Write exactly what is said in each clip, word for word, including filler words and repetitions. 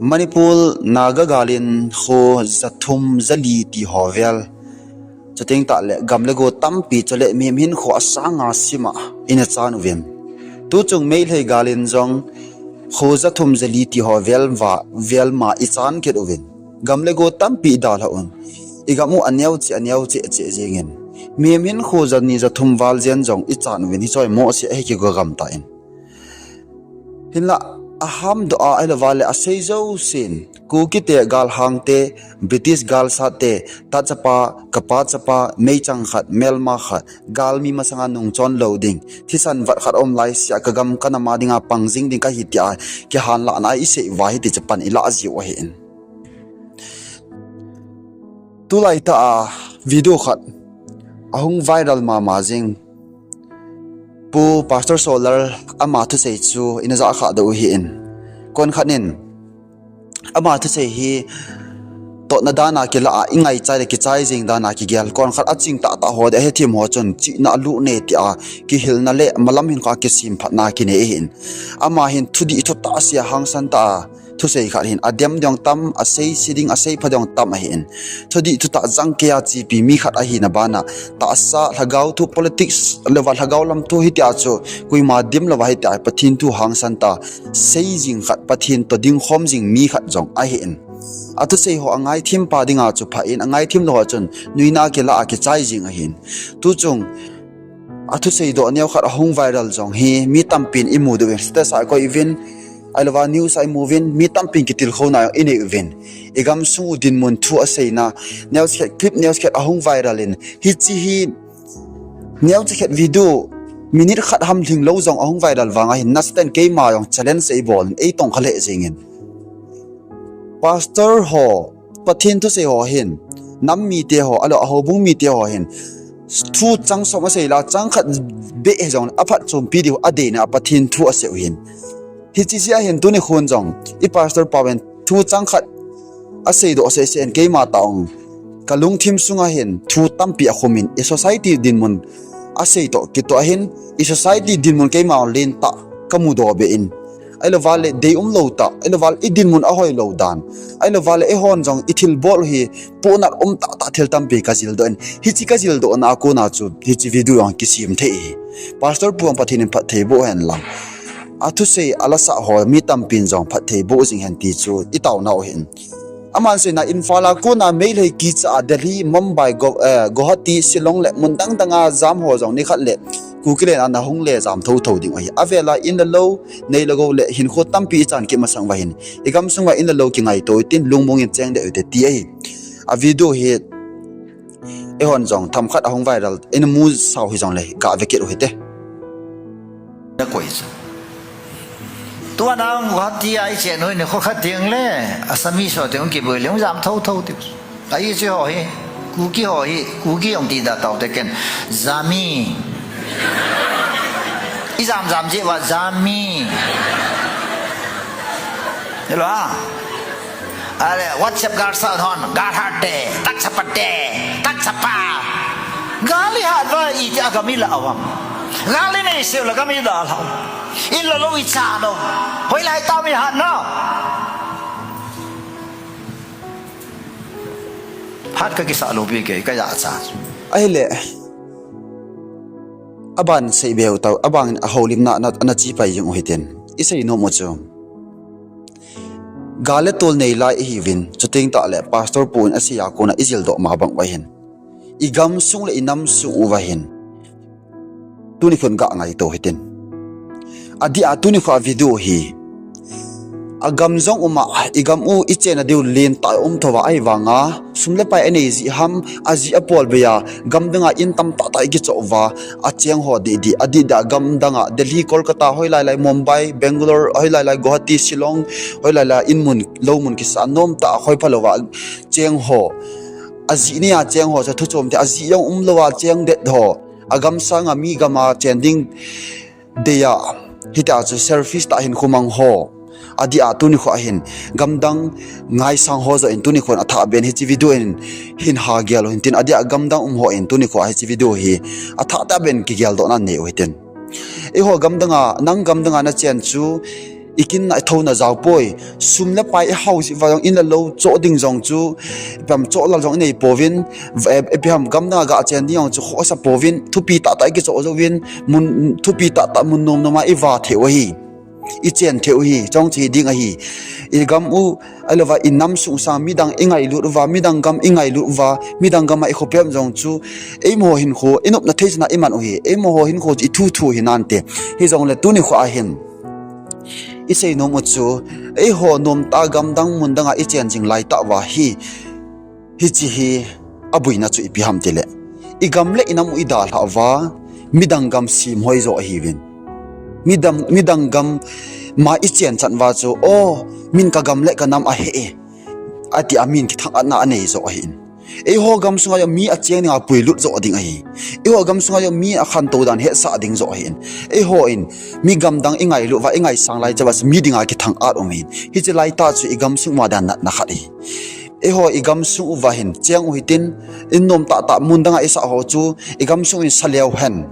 Manipur Naga galin kho jathum jali ti ho vel, chuteng tah le gam le go tampi chule mihem hinkho asanga sima ina chan uvin. Tuchung Meitei galin jong kho jathum jali ti ho vel va, vel ma ichan kit uvin. Gam le go tampi idalha un. Igam u aneo cheh, aneo cheh cheh jengin. Mihem hinkho jani jathum val jen jong ichan uvin. Hiche hi mohseh ahi, kigo gam tan. Hinlah, aham doh a, ahilou vale asei jousen, Kukite galhangte, British galsatte, ta chapa, kapa chapa, meichang khat, melma khat, galmi masanga nungchon lou ding, thisan vat khat um laisea kagam kanam a dinga pang jing ding kahi tia kihanlahna isei uva hiti chu pan ilah jiu ahin. Tulai tah a video khat ahung viral mama jing. Pu Pastor Solar ama thusei chu ina jahkhah doh u ahin. Konkhat in ama thusei hi tohna dan a kilah a, ingaichai le kichai jing dan a kigel. Konkhat aching tahtah ho, ahethem ho chun chihna alut ne tia kihilna le malam hinkho a kisemphatna kinei ahin. Ama hin thudih thutah sea hangsan tah a thusei khat ahin, adem ding tam, asei se ding, asei pha ding tam ahin. Thudih thutah jangkeiya chepi mi khat ahina bana, tahsa, lhagao thu, politics, leva lhagao lam thu hitia chu koima dem louva hitia Pathen thu hangsan tah a sei jing khat, Pathen toh dingkhom jing mi khat jong ahin. Athusei ho angaithem pa dinga chu pha in, angaithem lou ho chun nuina kilah a kichai jing ahin. Tuchung athusei doh neo khat ahung viral jong hi mi tampin imu diu vin, status a ikoi uvin, ahilouva news a imu uvin, mi tampin kitilkhouna inei uvin. Igamsung u dinmun thu aseina neocha khat, clip neocha khat ahung viral in, hiche hi neocha khat video minute khat ham lhinglou jong ahung viral vang ahin, nasatah in keima jong challenge eibol in, eitongkha lheh jengin. Pastor ho, Pathen thusei ho hin, nam mite ho, ahilou, ahoubung mite ho hin, thu chang som asei la, chang khat beh hijongle aphatchompi diu adeina a Pathen thu asei u ahin. Hiche jeh a hin tuni khon jong i pastor pauvin thu chang khat asei doh sese in keima tah ong kalungthim sunga hin thu tampi akhumin, i society dinmun asei toh kitoh ahin, i society dinmun keima lentah kamudoh beh in. Ahilouva le deium lou tah, ahilouva le i dinmun ahoilou dan, ahilouva le eihon jong i thilbol u hi pohnat um tahtah thil tampi kajildoh in, hiche kajildohna a kona chu hiche video jong kisem thei ahi. Pastor pu jong Pathen in phatthei boh hen lang, athusei alasah ho mi tampin jong phatthei boh jing hen ti chu itaonau ahin. Aman seina Imphal a kona Meitei kicha a Delhi, Mumbai, Go-, eh, Guwahati, Shillong le mun dang dang a jam ho jong nikhat le Kuki len a nahung le jam thouthou ding ahi. Avela in le lou, nei le gou le hinkho tampi ichan kit masang uva hin, igamsung uva in le lou kingaito utin, lungmong in cheng deh ute ti ahi. A video hi eihon jong themkhat ahung viral, ina musao hijongle gave kit u hite. Nakoi chu. Tua nang Guwahati a ichen u hi nikho khat tengle Assamese ho te hung kiboi le hung jam thouthou diu. Ahi, hiche ho hi, Kuki ho hi, Kuki jong ti da taute ken. Jami. Ijam jam jeh uva jami. Hello a. Ale, WhatsApp gal sa hon, gal hat te, tak chapa te, tak chapa. Gal ihat uva iti a gam ilah uvem? Gal inei seu le gam idalha u. In le lou ichan u. Hoilai tah a ihatna? Hat kakisah lou pi kei, kajahcha. Ahile, aban sei beu tau, abang ahoulimna, na, nache pai jing u hitin. Isei nom u chu, gal le tol nei lai ihiuvin, chuteng tah le pastor pu in asei a kona ijildoh ma bang uva hin, igamsung le inamsung uva hin, tuni khon ga ngaito hitin. Adeh a tuni kho a video hi, agam jong um a, igam u ichenna diu lentah um thouva ahivanga, sum le pai anei jeh ham, ajeh apol bei a, gam danga in tamtah tah ikichoh uva, acheng ho didi, adeh deh a gam danga, Delhi, Kolkata, hoilai lai, Mumbai, Bangalore, hoilai lai, Guwahati, Shillong, hoilai lai, in mun, lou mun kisa nom tah a khoi phalouva cheng ho, ajeh nia cheng ho chu thuchom thei, ajeh jong umlouva cheng det ho, agam sanga mi gam a chen ding dei a, hitia chu selfish tah hinkho mang ho. Adeh a tuni kho a hin, gamdang ngaisang ho joh in tuni khon athah beh in hiche video in hin hagel u hintin, adeh a gamdang um ho in tuni kho a hiche video hi athah tah beh in kigeldohna nei u hitin. Eiho gamdanga, nang gamdanga nachen chu, ikinna ithouna jaopoi. Sum le pai ihao jeh uva jong in le lou choh ding jong chu, ipi ham choh lal jong inei pouvin, ipi ham gamdang a gachen ding jong chu khohsa pouvin, thupi tahtah ikichoh jouvin, mun thupi tahtah mun nom nom a iva thei u ahi. Ichen thei u ahi, chong chu hi ding ahi. Igam u, ahilouva inam sung sang midang ingailut uva, midang gam ingailut uva, midang gam a ikhopi jong chu, eimaho hinkho, inopna thei chan a iman u ahi, eimaho hinkho chu ithu thu hinante. Hijongle tuni kho a hin isei nom u chu, eiho nomtah a gamdang mundang a ichen jing laitah uva hi, hiche hi aboina chu ipi ham tile, igam le inam u idalhah uva, midang gam semhoi joh ahiuvin. Midang, midang gam ma ichen chan uva chu, o, min kagam le kanam ahe e, ati a min kithang-atna anei joh ahin. Eiho gamsunga jong mi acheng dinga puilut joh ding ahi. Eiho gamsunga jong mi akhantou dan hetsah ding joh ahin. Eihon mi gamdang ingailut uva, ingaisang lai chauva chu mi dinga kithang-at um ahin. Hiche laitah chu igamsung uva dan natna khat ahi. Eiho igamsung uva hin cheng u hitin, in nomtahtah mundang a isah ho chu igamsung in saleu hen,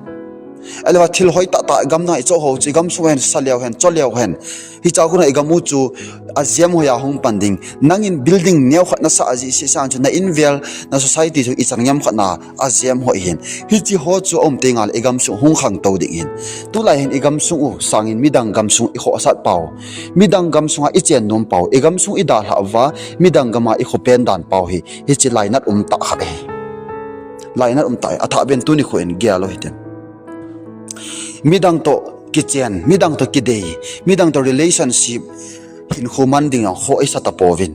ahilouva thil hoitahtah gamdang a ichoh ho chu igamsung uva hin saleu hen, choleu hen. Hichea kona igam u chu ajemhoi a hung pan ding. Nangin building neokhat nasah ajeh seh sang chu na invel, na society chu ichan ngem khat na ajemhoi hin. Hiche ho chu aum tengle igamsung hung khangtou ding ahin. Tulai hin igamsung u sangin midang gamsung ikhohsat pau, midang gamsunga ichen nom pau, igamsung idalhah uva, midang gam a ikhopen dan pau hi, hiche lainat umtah khat ahi. Lainat umtah ahi, athahbeh in tuni kho in gel u hitin. Midang toh kichen, midang toh kidei, midang toh relationship hinkho man ding jong kho isa tapouvin.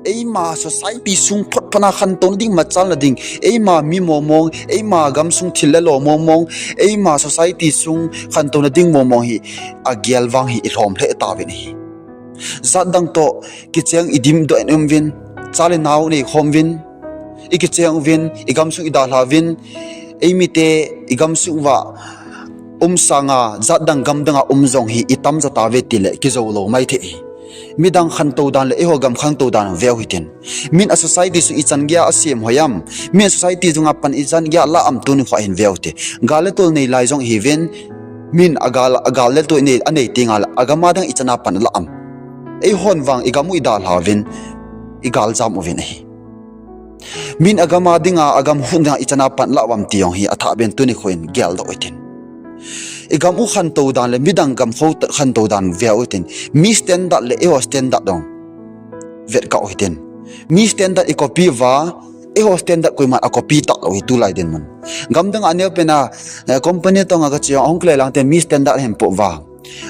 Eima society sung photphot a khantouna ding, machalna ding, eima mi mongmong, eima gamsung thil le lo mongmong, eima society sung khantouna ding mongmong hi agel vang hi ilhom lheh tauvin ahi. Jatdang toh kicheng idimdoh in umuvin, cha le nao ineikhom uvin, ikicheng uvin, igamsung idalha uvin, eimite igamsung uva um sanga jatdang gamdang a um jong hi itamjo tauve tile kijoulou maithei ahi. Midang khantou dan le eiho gam khangtou dan veu hitin. Min a society sung ichan geiya asemhoi am, min a society sunga pan ichan geiya alah am tuni kho a hin veu hite. Gal le tol nei lai jong ihiuvin, min agal, agal le tol nei, anei tengle agam a ding ichan a pan alah am. Eihon vang igam u idalha uvin, igaljam uvin ahi. Min agam a dinga, agam hung dinga ichan a pan alah uvam ti jong hi athahbeh in tuni kho in geldoh u hitin. Igam u khantou dan le midang gam kho khantou dan veu hitin. Mi standard le eiho standard jong vetkah u hitin. Mi standard icopy uva, eiho standard koiman acopy talou hi tulai dinmun. Gamdang a aneopen a, eh, company tonga gache jong ahung kilai langte mi standard ahin poh uva,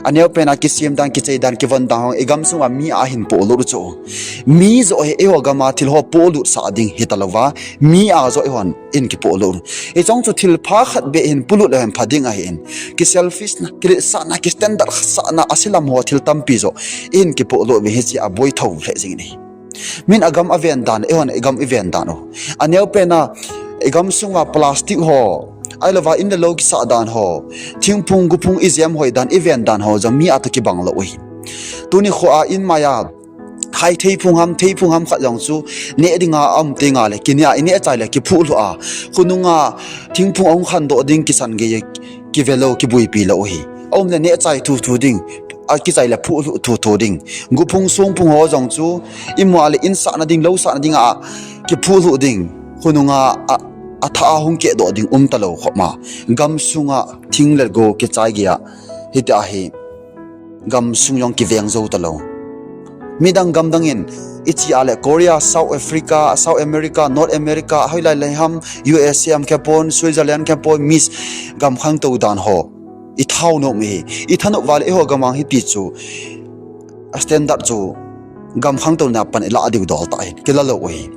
aneopen a kisem dan, kichei dan, kivon dan ho igamsunga mi a ahin pohlut u chu, mi joh hi eiho gam a thil ho pohlutsah ding hitalouva, mi a joh eihon in kipohlut u. Hichong chu thilpha khat beh hin polut leu hen pha ding ahin. Ki selfish na, kiletsahna, ki standard sahna, aselam ho thil tampi joh in kipohlut uvin, hiche aboi thou lheh jengin ahi. Min agam aven dan, eihon igam iven dan u, aneopen a igamsunga plastic ho, ahilouva in le lou kisah dan ho, thingphung gophung ijemhoi dan, iven dan ho jong mi a toh kibang lou u ahi. Tuni kho a in maiya hai theiphung ham, theiphung ham khat jong chu neh dinga aum tengle, kineh a ineh chai le kiphuh lhuh a, khonunga thingphung ahung khandoh ding kisan gei, kivelou, kibuipi lou u ahi. Aum le neh chai thuthu ding, akichai le phuh lhuh thuthu ding. Gophung songphung ho jong chu imu a le in sahna ding, lou sahna dinga kiphuh lhuh ding. Khonunga a, athah a hung kehdoh ding umtalou khopma. Gamsunga thing le go kichai geiya, hitia hi gamsung jong kiveng jou talou. Midang gamdang in, iche a le Korea, South Africa, South America, North America, hoilai lai ham, U S A ham khepon, Switzerland khepon, Miss gam khangtou dan ho ithao nom u ahi. Ithanop uva le eiho gam a hiti chu, a standard chu gam khangtouna pan ilah diu dol tah ahin, kila lou u ahi.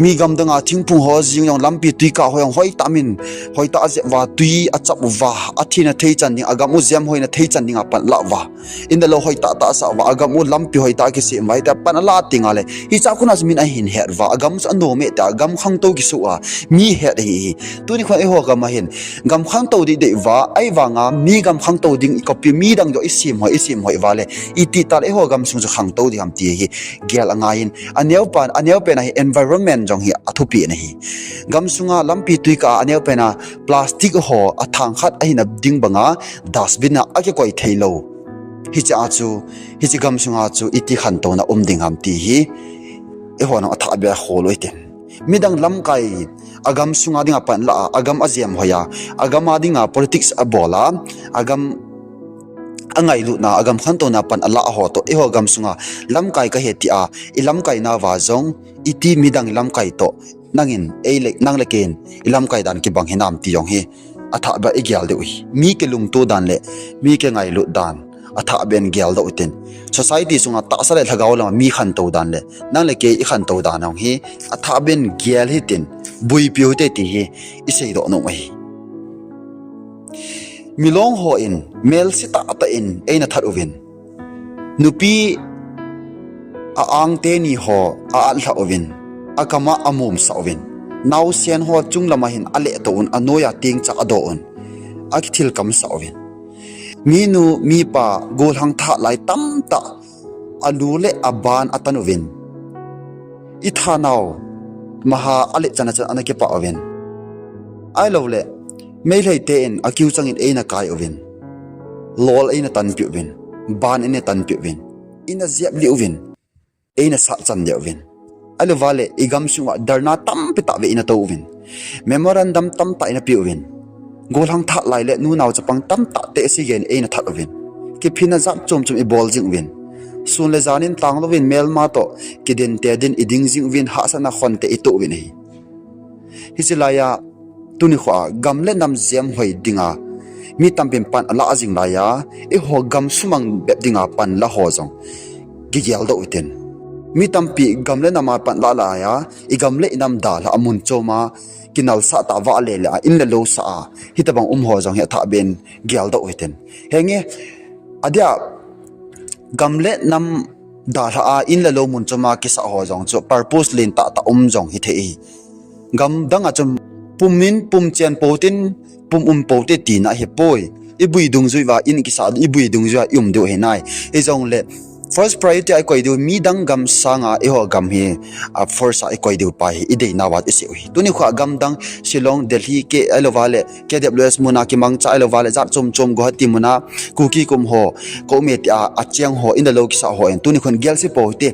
Mi gamdang a thingphung ho jeng jong, lampi tuikah ho jong hoitah min, hoitah ajep uva, twi achap uva, athina theichan ding, agam u jemhoina theichan dinga pan alah uva, in le lou hoitah tah asah uva, agam u lampi hoitah kisem uva, hitia pan alah tengle, hichea kona chu min ahin het uva, agam chu anom e tia gam khangtou kisoh a mi het ahi hi. Tuni kho eiho gam a hin gam khangtou dehdeh uva, ahivanga mi gam khangtou ding icopy, midang joh isemhoi, isemhoi uva le, itih tah le eiho gamsung chu khangtou ding ham ti hi gel angaiyin, aneopen, aneopen a hi environment jong hi athupeh in ahi. Gamsunga lampi tuikah a aneopen a plastic ho athang khat ahina ding banga dustbin a akikoi theilou Hiche a chu, hiche gam sunga chu iti khantouna um ding ham ti hi, eiho nung athah beh a khol u hitin. Midang lamkai agam sunga dinga pan alah a, agam ajem hoi a, agam a dinga politics abol a, agam angailutna, agam khantouna pan alah ho toh, eiho gam sunga lamkai kahi tia ilamkai nauva jong, iti midang ilamkai toh, nangin, ei le, nang le kei in ilamkai dan kibang hinam ti jong hi athah beh a igel diu hi. Mi kilungto dan le mi kingailut dan athah beh in geldoh u hitin. Society sunga tahsa le lhagao lama mi khantou dan le nang le kei ikhantou dan jong hi athah beh in gel hitin, boipiu hite ti hi iseidoh nom u ahi. Milong hon melse tahtah in eina that uvin, nupi a-ang teni ho a-atlhah uvin, akam a amomsah uvin, naosen ho chunglama hin alehtoh un, anoiya tengcha adoh un, akithilkamsah uvin, minu mipa gollhang thah lai tamtah anu le aban atan uvin, ithanau maha alet chan a chan ana kipah uvin, ahilouleh Meiteite in akiu changin eina kai uvin, lol eina tanpeh uvin, ban eina tanpeh uvin, ina jeplih uvin, eina sahchan deh uvin, ahilouva le igam sunga dharna tampi tah vei ina tou uvin, memorandum tamtah ina pe uvin, gollhang thah lai le nunao chapang tamtah tehse geiyin eina that uvin, kiphinna jat chom chom ibol jing uvin, sun le jan in tanglouvin melma toh kidinte din iding jing uvin, hahsatna khonte itoh uvin ahi. Hiche laiya, tuni khoa gam le nam jem hoi dinga mi tampin pan alah jing laiya, eiho gam sumang bep dinga pan la ho jong kigeldoh u hitin. Mi tampi gam le nam a pan lah laiya, igam le inam dalha a, mun chom a kinalsah tah, vahle le a, in le lou sah a, hitobang um ho jong hi athah beh in geldoh u hitin. Henge, adia gam le nam dalha a, in le lou mun chom a kisah ho jong chu purpose len tahtah um jong hithei ahi. Gamdang a chun pum in pum chen pou tin, pum um pou te tina ahipoi. Ibui dungjuiya in kisah, ibui dungjuiya i um diu ahi nai. Hijongle first priority a ikoi diu midang gam sanga eiho gam hi, a, first a ikoi diu pa hi ideina uva isei u ahi. Tuni khoa gamdang Shillong, Delhi, K, ahilouva le K W S muna kimangcha, ahilouva le jat chom chom Guwahati muna Kuki kom ho, Komi tia acheng ho, in le lou kisah hon tuni khon gelse pou hite.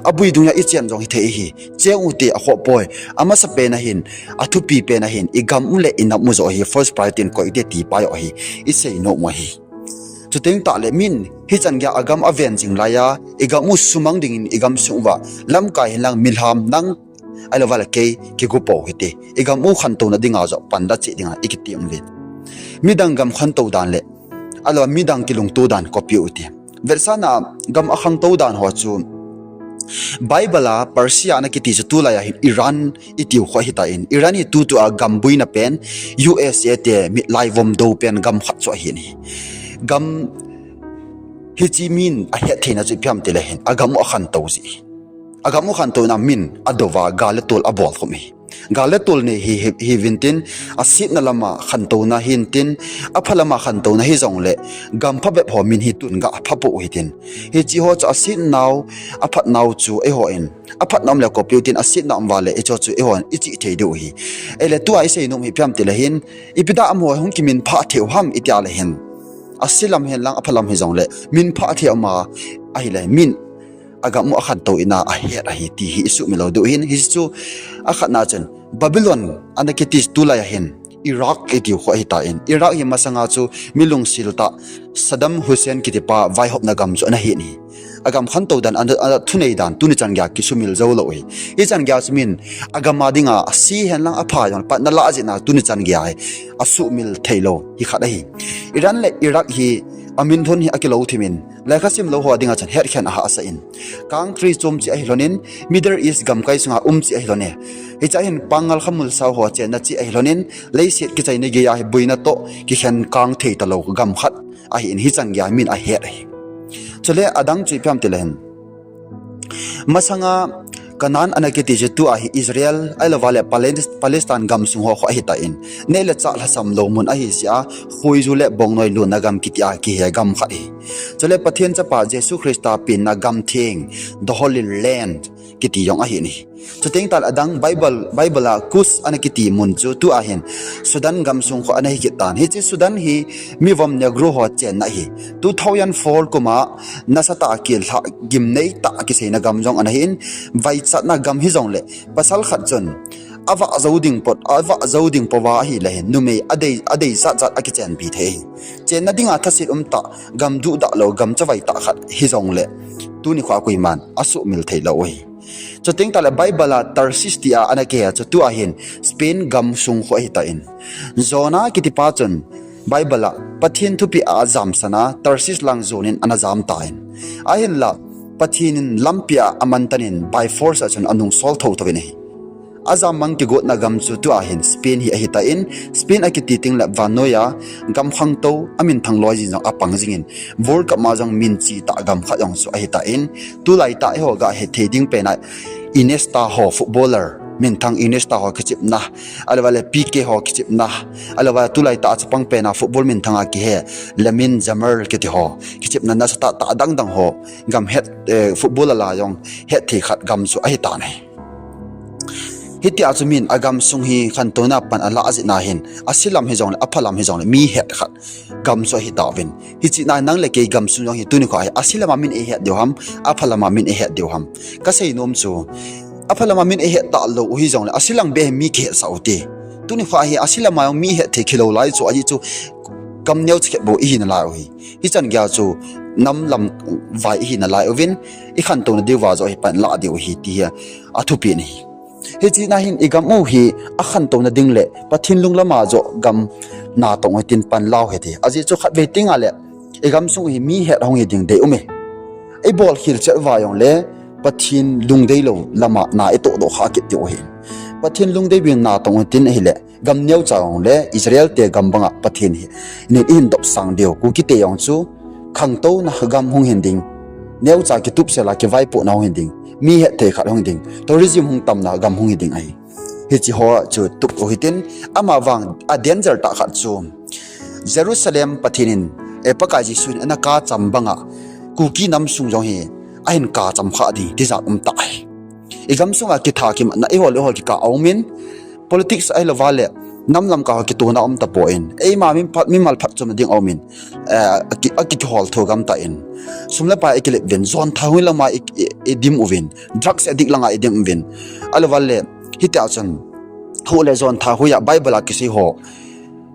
Abui dungjui a ichen jong hithei ahi. Cheng u ti akhoh poi. Amasapen a hin, athupipen a hin, igam u le inam u joh hi first priority in koi te ti pa joh hi isei nom u ahi. Chuteng tahle min hichan geiya agam aven jing laiya, igam u sumang dingin igam sung uva lamkai henlang milham nang ahilouva le kei kigo pou hite. Igam u khantouna dinga joh pan la cheh dinga ikiti um uvin. Midang gam khantou dan le, ahilouva midang kilungto dan copy u hite. Vetsahna, gam akhangtou dan ho chu Bible a Persia ana kiti chu tulaiya hin Iran itiu kho ahitan, Iran hi tutua gam boina pen U S A te mitlai vom dou pen gam khat chu ahin ahi. Gam hiche min ahet theina chu ipi ham tile hin, agam u akhantou jeh ahi. Agam u khantouna min adouva gal le tol abolkhum ahi. Gal le tol nei hi, hi, hiuvin tin, asetna lama khantouna hin tin, apha lama khantouna hijongle, gam phabep ho min hi tun ga pha pou hitin. Hiche ho chu asetnau, aphatnau chu eihon, aphatna um le copy u tin, asetna um uva le hiche ho chu eihon ichih thei diu ahi. Ahile tua isei nom hi ipi ham tile hin, ipi dia amaho hung kiminphah thei u ham itia le hin, ase lam henlang apha lam hijongle minphah thei uma ahile min agam u akhantou in ahet ahi ti hi isuhmil lou diu ahin, hichu akhatna chun Babylon ana kiti tulaiya hin Iraq itiu kho ahitan, Iraq hi masanga chu mi lungsil tah Saddam Hussein kitipa vaihopna gam chu ana hin ahi. Agam khantou dan, ana, ana thunei dan tuni chan geiya kisumil jou lou ahi. Hichan geiya chu min agam a dinga ase henlang apha jong patna lah jeh in tuni chan geiya hi asuhmil thei lou hi khat ahi. Iran le Iraq hi amin lhon hi akilou thimin, lekha sim lou ho dinga chun hetkhen ahahsa in, country chom cheh ahi lhonin, Middle East gamkai sunga um cheh ahi lhone. Hichea hin pangal khamul sao ho chenna cheh ahi lhonin, leiset kichaina geiya hi boina toh kikhen kang thei talou gam khat ahin, hichan geiya min ahet ahi. Chule adang chu ipi ham tile hin, masanga Canaan ana kiti chu tua hi Israel ahilouva le Pales-, Palestine gamsung ho kho ahitan, neh le chah lhasam lou mun ahi jeh a, khoiju le bongnoi lonna gam kitia kihe gam khat ahi. Chule Pathen Chapa Jesu Christa penna gam theng, the Holy Land, kiti jong ahi in ahi. Chuteng tah le adang Bible, Bible a Kush ana kiti mun chu tua hin Sudan gamsung khu ana hi kit tan. Hiche Sudan hi mivom Negro ho chenna ahi. Two thousand four kum a nasatah a kilhah gimnei tah a kiseina gam jong ana hi in, vaichatna gam hijongle pasal khat chun avah jou ding pot, avah jou ding pouva ahile hin numei adei, adei jat jat akichenpi thei ahi. Chenna dinga thaset umtah, gam duhdah lou, gam chavai tah khat hijongle tuni khoa koiman asuhmil thei lou ahi. Chuteng tah le Bible a Tarshish tia ana kihe chu tua hin Spain gamsung khu ahitan. Jonah kitipa chun Bible a Pathen thupeh a ajamsan a Tarshish lang jonin ana jam tan. Ahinla Pathen in lampi a amantan in by force a chun anungsol thotho in ahi. Ajam mang kigotna gam chu tua hin Spain hi ahitan, Spain akiti tengle vannoiya gam khangtou, aminthang loi jin jong apang jingin, World Cup ma jong minche tah gam khat jong chu ahitan, tulaitah eiho gahet thei ding pena Iniesta ho footballer minthang Iniesta ho kichepna, ahiloule Pique ho kichepna, ahiloule tulaitah a chapang pena football minthang a kihe Lamine Yamal kiti ho kichepna, nasatah tah dangdang ho gam het, football a la jong het thei khat gam chu ahitan ahi. Hitia chu min agamsung hi khantouna pan alah jeh a hin, aselam hijongle aphalam hijongle mi het khat gam chu ahitauvin. Hiche na nang le kei gamsung jong hi tuni khoa hi aselama min eihet diu ham, aphalama min eihet diu ham? Kasei nom chu, aphalama min eihet talou u hijongle aselam beh hi mi kihetsah ute. Tuni khoa hi aselama jong mi het thei khilou lai chu ahi chu, gam neocha khat bou ihi nalai u hi. Hichan geiya chu nam lam vai ihi nalai uvin, ikhantouna diuva joh hi pan lah diu ahi ti hi athupi ahi. Hiche na hin igam u hi akhantouna ding le Pathen lung lama joh gam natong u hitin pan lau hite. Ajeh chu khatvei tengle igamsung u hi mi het hung hi ding dei um e. Ibolkhel chet uva jongle Pathen lungdeilou lama na itohdoh kha kit diu ahi. Pathen lungdeiuvin natong u hitin ahile gam neocha jongle Israel te gam banga Pathen hi nit ihin dopsang diu, Kukite jong chu khangtouna gam hung hin ding, neocha kitupsel a kivaipohna hung hin ding, mi het thei khat hung ding, tourism hung tamna gam hung hi ding ahi. Hiche ho chu tup u hitin, amavang a danger tah khat chu Jerusalem Pathen in, Pakai Jesu in ana kacham banga Kuki namsung jong hi ahin kacham kha ding tijat umtah ahi. Igamsunga kitha kimatna, eiho le eiho kikah aumin, politics ahilouva le nam lamkai ho kitona um tapon, eima mimal phatchomna ding aumin, akihol tho gam tah in, sum le pai ikilep uvin, jontha hui lama idim uvin, drugs addict langa idim uvin, ahilouva le hitia chun huh le jontha huiya Bible a kisei ho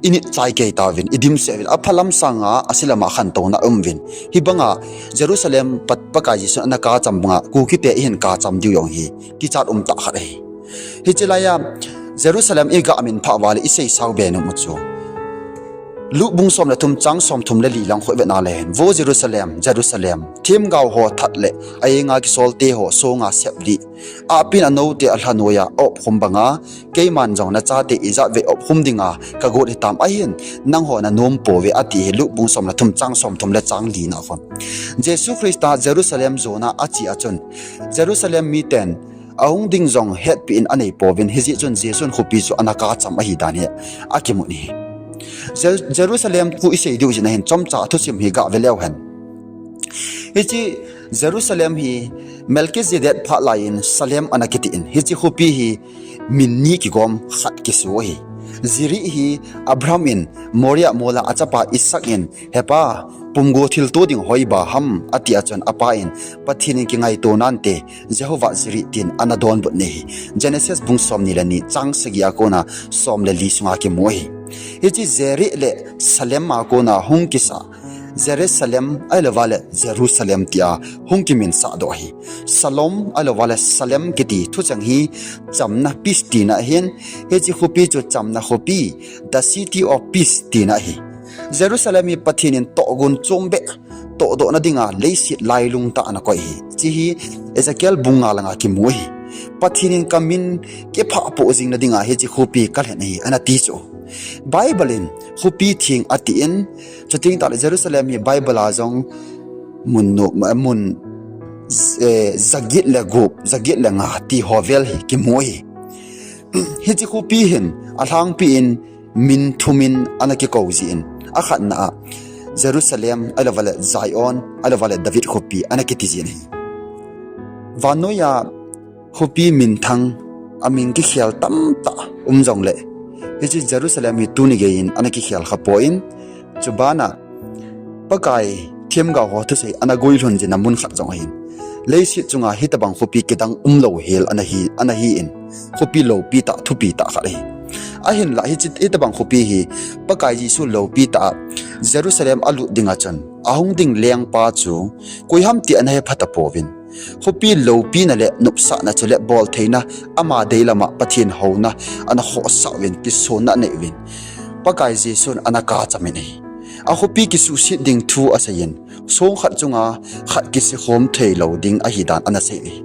init chai kei tauvin, idimset uvin, aphalam sanga aselama khantouna aum uvin. Hibanga Jerusalem Pakai Jesu ana kacham banga Kukite ihin kacham diu jong hi kichat umtah khat ahi. Hiche laiya Jerusalem iga min phah uva le isei sao be nom u chu, Luke bung som le thum chang somthum le li lang khu ivet na le hin, Vo Jerusalem, Jerusalem, themgao ho that le ahenga kisolte ho songa seplih, ahpin anoute alha noiya aopkhum banga, keiman jong nachate ijat vei opkhum dinga kagot hitam, ahin nangho nanom pouve, ati hi. Luke bung som le thum chang somthum le chang li na khun Jesu Christa Jerusalem jona ache a chun, Jerusalem miten ahung ding jong hetpeh in anei pouvin, hijeh chun Jesun khopi chu ana kacham ahi dan hi akimun ahi. Jerusalem thu isei diu jeh a hin chomcha thusim hi gave leu hen. Hiche Jerusalem hi Melchizedek phat laiyin Salem ana kitin, hiche khopi hi min ni kigom khat kiso ahi. Jireh hi Abraham in Moria mola achapa Isaac in, Hepa, pumgo thilto ding hoiba ham, atia chun apa in, Pathen in kingaito nante, Jehovah Jireh tin ana donbut ahi. Genesis bung somni le ni chang sagi a kona som le li sunga kimu ahi. Hiche Jireh le Salem a kona hung kisah, Jerusalem ahilouva le Jerusalem tia hung kiminsah doh ahi. Shalom ahilouva le Salem kiti thucheng hi chamna, peace tina ahin, hiche khopi chu chamna khopi, the city of peace tina ahi. Jerusalem hi Pathen in tohgon chombeh tohdohna dinga leiset lailung tah ana koi ahi. Hiche hi Ezekiel bung nga langa kimu ahi. Pathen in kamin kiphah poh jingna dinga hiche khopi kalhen ahi, ana ti chu. Bible in khopi theng atin, chuteng tahle Jerusalem hi Bible a jong mun, mun jaget le gup, jaget le nga ti ho vel hi kimu ahi. Hiche khopi hin alhangpi in min thum in ana kikou jin, akhatna a Jerusalem ahilouva le Zion ahilouva le David khopi ana kiti jin ahi. Vannoiya Khopi minthang, amin kikhel tamtah um jongle, hiche Jerusalem hi tuni geiyin ana kikhel khapoi. Chubana Pakai themgao ho thusei ana guilhun jing na mun khat jong ahin. Leiset chunga hitobang khopi kidang umlou hel ana hi, ana hi in. Khopi loupi tah, thupi tah khat ahi. Ahinlah hiche, hitobang khopi hi Pakai Jesu loupi tah a Jerusalem alut dinga chun, ahung ding lengpa chu koiham ti ana hepha tapouvin. Khopi loupina le nopsahna chule boltheina, ama deilama Pathen houna ana khohsah uvin, kisonna anei uvin. Pakai Jesun ana kacham in ahi. Akhopi kisuhset ding thu aseiyin, song khat chunga khat kisikhom theilou ding ahidan ana sei in ahi.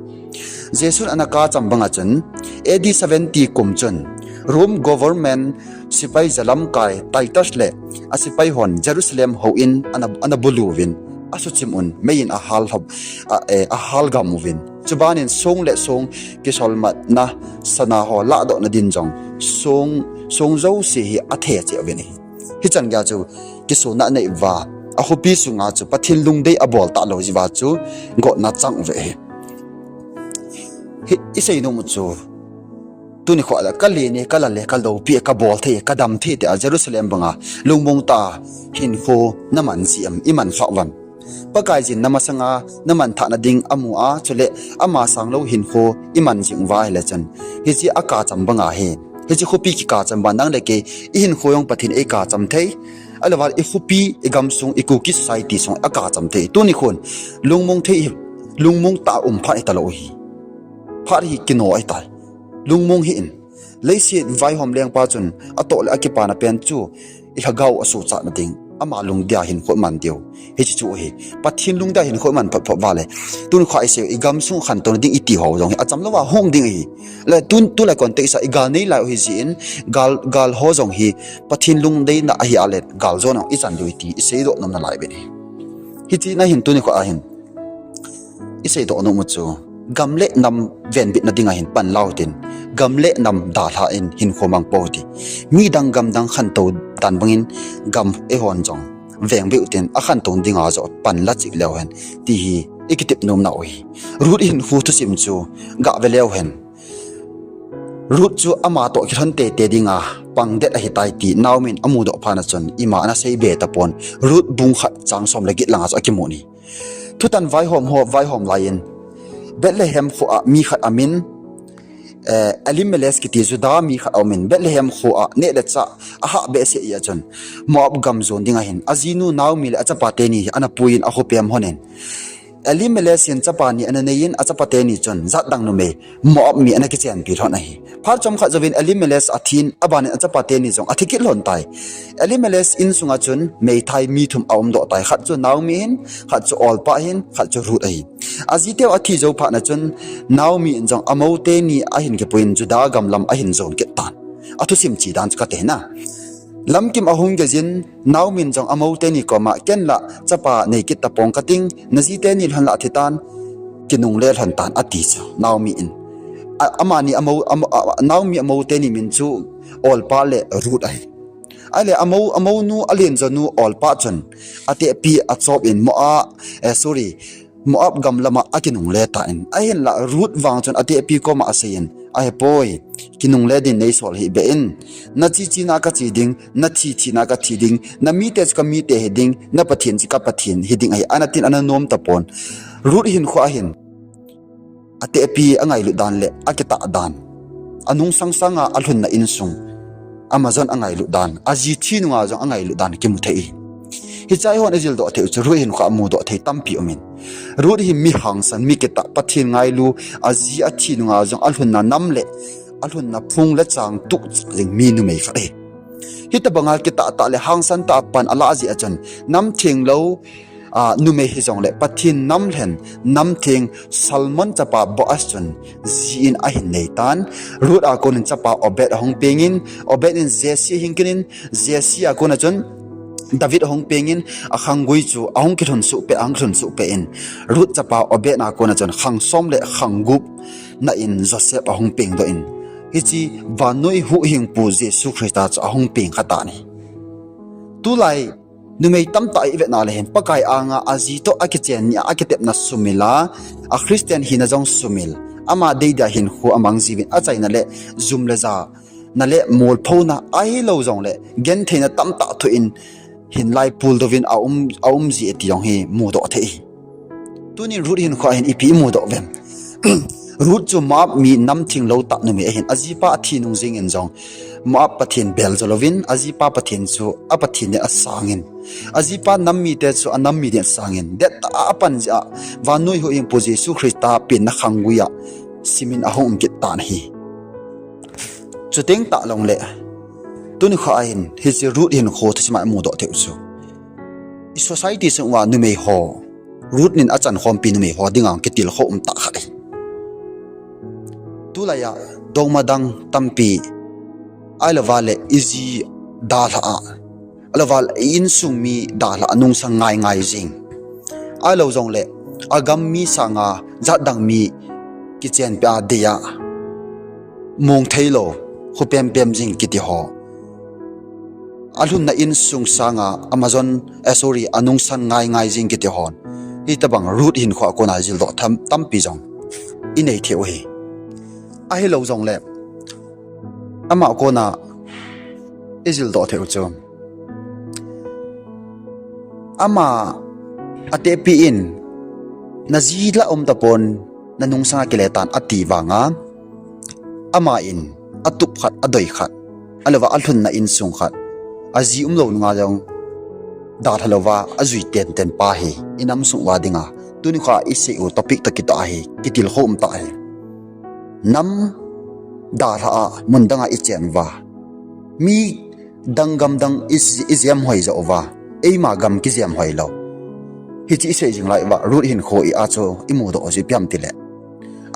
Jesun ana kacham banga chun, A D seventy kum chun, Rome government sepai jalamkai Titus le asepai hon Jerusalem houin ana, ana bulu uvin, asuchim un, meiyin ahal lhop, a, eh, ahal gam uvin. Chubanin song le song kisolmatna sana ho lahdohna din jong song, song jouse hi athei cheh uvin ahi. Hichan geiya chu kisonna anei uva, akhopi sunga chu Pathen lungdei abol talou jeh uva chu gotna chang uve ahi. Hi, isei nom u chu, tuni khoa le, kalen e, kalal e, kaloupi e, kabolthei e, kadamthei e tia Jerusalem banga lungmong tah a hinkho naman jeh ham, iman khah uvam? Pakaiyin namasanga namanthahna ding amu a, chule ama sanglou hinkho iman jing uva ahile chun, hiche akacham banga hi, hiche khopi kikacham banga nang le kei ihinkho jong Pathen eikacham thei, ahilouva ikhopi, igamsung, i Kuki society sung akacham thei. Tuni khon lungmong thei hi, lungmong tah a um phat hitalou ahi. Phat hi kino ahitai. Lungmong hih in. Leiset vaihom lengpa chun atoh le akipana pen chu ilhagao asuhchatna ding, ama lungdei a hinkho iman diu, hiche chu ahi. Pathen lungdei a hinkho iman phot phot uva le, tuni khoa isei u, igamsung khantouna ding iti ho jong hi achamlouva hung ding ahi. Le tun, tulai context a igal nei lai u hijeh in, gal, gal ho jong hi Pathen lungdeina ahi a le, galjona ichan diu iti iseidoh nom nalai uvin ahi. Hiche na hin tuni khoa hin iseidoh nom u chu, gam le nam venbitna dinga hin pan lau hitin, gam le nam dalha in hinkho mang pou hite. Midang gamdang khantou dan bangin gam eihon jong veng beh utin, akhantou dinga joh pan la cheh leu hen, ti hi ikitep nomna u ahi. Ruth hinkho thusim chu gave leu hen, Ruth chu ama toh kilhon teitei dinga pangdet ahitai ti Naomi in amudoh phat a chun ima ana seibe tapon, Ruth bung khat chang som le get langa chu akimun ahi. Thutan vaihom ho vaihom laiyin, Bethlehem khoa mi khat amin, eh, Elimelech kiti Juda mi khat aumin, Bethlehem khoa neh le chah ahah behseh jeh a chun, Moab gam jon dinga hin ajinu Naomi le achapa teni hi ana puiyin akho pem lhonin, Elimelech in chapa ni ana neiyin, achapa teni chun jatdang numei Moab mi ana kichenpi lhon ahi. Phat chomkhat jouvin Elimelech athin, abanin achapa teni jong athi kit lhon tai. Elimelech insunga chun meithai mi thum aumdoh tai. Khat chu Naomi ahin, khat chu Orpah ahin, khat chu Ruth ahi. Ajiteu athi jou phat a chun Naomi in jong amou teni ahin kipuiyin Juda gam lam ahin jon kit tan. Athusim che dan chu kati na. Lamkim ahung geiyin, Naomi in jong amou teni koma, ken la chapa nei kit tapong kating, naji teni lhon la thi tan, kinungle lhon tan, ati chu Naomi in. A, amani amou, amou, a, Naomi amou teni min chu Orpah le Ruth ahi. Ahile amou, amounu, alen jonu Orpah chun atehpi achop in Moab, eh, sorry, Moab gam lama akinungle tan. Ahinla Ruth vang chun atehpi koma aseiyin, ahepoi, kinungle din neisol hih beh in, nache chena kache ding, nathi thina kathi ding, namite chu kamite hiding, na Pathen chu ka Pathen hiding ahi, ana tin ana nom tapon. Ruth hinkhoa hin atehpi angailut dan le akitah dan, anungsang sanga alhunna insung, amajon angailut dan, aji thi nunga jong angailut dan kimu thei. Hiche a eihon ijildoh thei u chu Ruth hinkhoa mudoh thei tampi umin. Ruth hi mi hangsan, mi kitah, Pathen ngailu, aji athi nunga jong alhunna nam le alhunna phung le chang tuh jing mi numei khat ahi. Hitobanga kitah tah le hangsan tah a pan alah jeh a chun, namtheng lou, a, numei hijongle Pathen namlhen, namtheng Salmon chapa Boaz chun ji in ahin neitan. Ruth a konin chapa Obed ahung pengin, Obed in Jesse ahin kinin, Jesse a kona chun David ahung pengin, akhanggui chu ahung kilhun suhpeh, ahung kilhun suhpeh in, Ruth chapa Obed a kona chun khang som le khang gup na in Joseph ahung pengdoh in, hiche vannoi huhhingpu Jesu Christa chu ahung peng khatan ahi. Tulai numei tamtah ivetna le hin, Pakai anga aji toh akichen nia akitepna sumil a, a Christian hina jong sumil, Ama deidia hinkho amang jiuvin, achaina le jum le ja, na le molphona ahilou jongle gentheina tamtah thoh in hinlai puldoh uvin aum, aum ji e ti jong hi mudoh thei hi. Tunin Ruth hinkho a hin ipi imudoh uvem? Ruth chu Moab mi namtheng lou tah numei ahin, ajipa athi nung jingin jong Moab pathen bel jo louvin, ajipa pathen chu apathen din asangin, ajipa nam mite chu anam mi din asangin, dettah a apan jeh a, vannoi huhhingpu Jesu Christa penna khanggui a simin ahung um kit tan ahi. Chuteng tah jongle, tunikho a hin hiche Ruth hinkho thusim a imudoh thei u chu, i society sung uva numei ho, Ruth in achan khompi numei ho dinga kitilkhou um tah khat ahi. Tulai a dongma dang tampi, ahilouva le iji dalhah a, ahilouva le i insung mi dalhah a nungsang ngai ngai jing, ahilou jongle agam mi sanga jatdang mi kichenpi a dei a, mong theilou, kho pempem jing kiti ho, alhunna insung sanga Amazon, eh, sorry, anungsang ngai ngai jing kiti hon, hitobang Ruth hinkho a kona jildoh tampi jong inei thei u ahi. Ahilou jongle, ama kona ijildoh thei u chu, ama atehpi in, naji lah um tapon, nanungsanga kile tan ati vanga, ama in atup khat, adoi khat, ahilouva alhunna insung khat, aji umlou nunga jong dalha louva ajui tenten pa hi inam sung uva dinga tunikho a isei u topic toh kitah ahi, kitilkhou um tah ahi. Nam dalhah a mun danga ichen uva, mi dang gam dang i, ijem hoi joh uva, eima gam kijem hoi lou. Hiche isei jing lai uva Ruth hinkho a chu imudoh u chu ipi ham tile,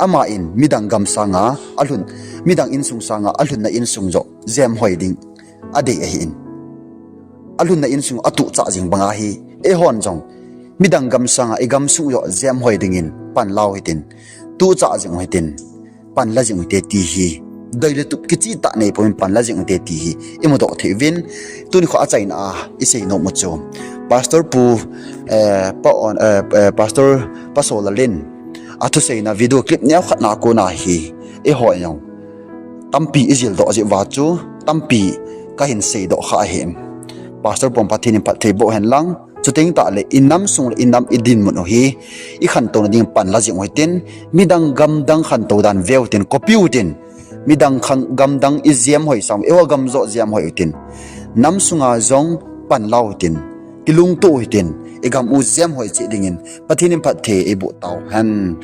ama in midang gam sanga alhun, midang insung sanga alhunna insung joh jem hoi ding adei ahin, alhunna insung atuhchah jing banga hi, eihon jong midang gam sanga igamsung joh jem hoi dingin panla u hitin, tuhchah jing u hitin, panla jing u hite ti hi, doi le tup kichehtah neipouvin panla jing u hite ti hi imudoh thei uvin, tunikho achaina a isei nom u chu, Pastor Pu, eh, Pa On, eh, eh, Pastor Pa Solal in athuseina video clip neokhat na kona hi, eihon jong tampi ijildoh jeh uva chu tampi kahin seidoh kha ahi. Pastor Pu Pathen in phatthei boh hen lang, chuteng tah le inam sung le inam idinmun u hi ikhantouna ding panla jing u hitin, midang gam dang khantou dan veu hitin, kopiu hitin, midang gam dang ijem hoi sang, eiho gam joh jem hoi u hitin, nam sunga jong panla u hitin, kilungtoh u hitin, igam u jem hoi cheh dingin Pathen in phatthei eiboh tau hen.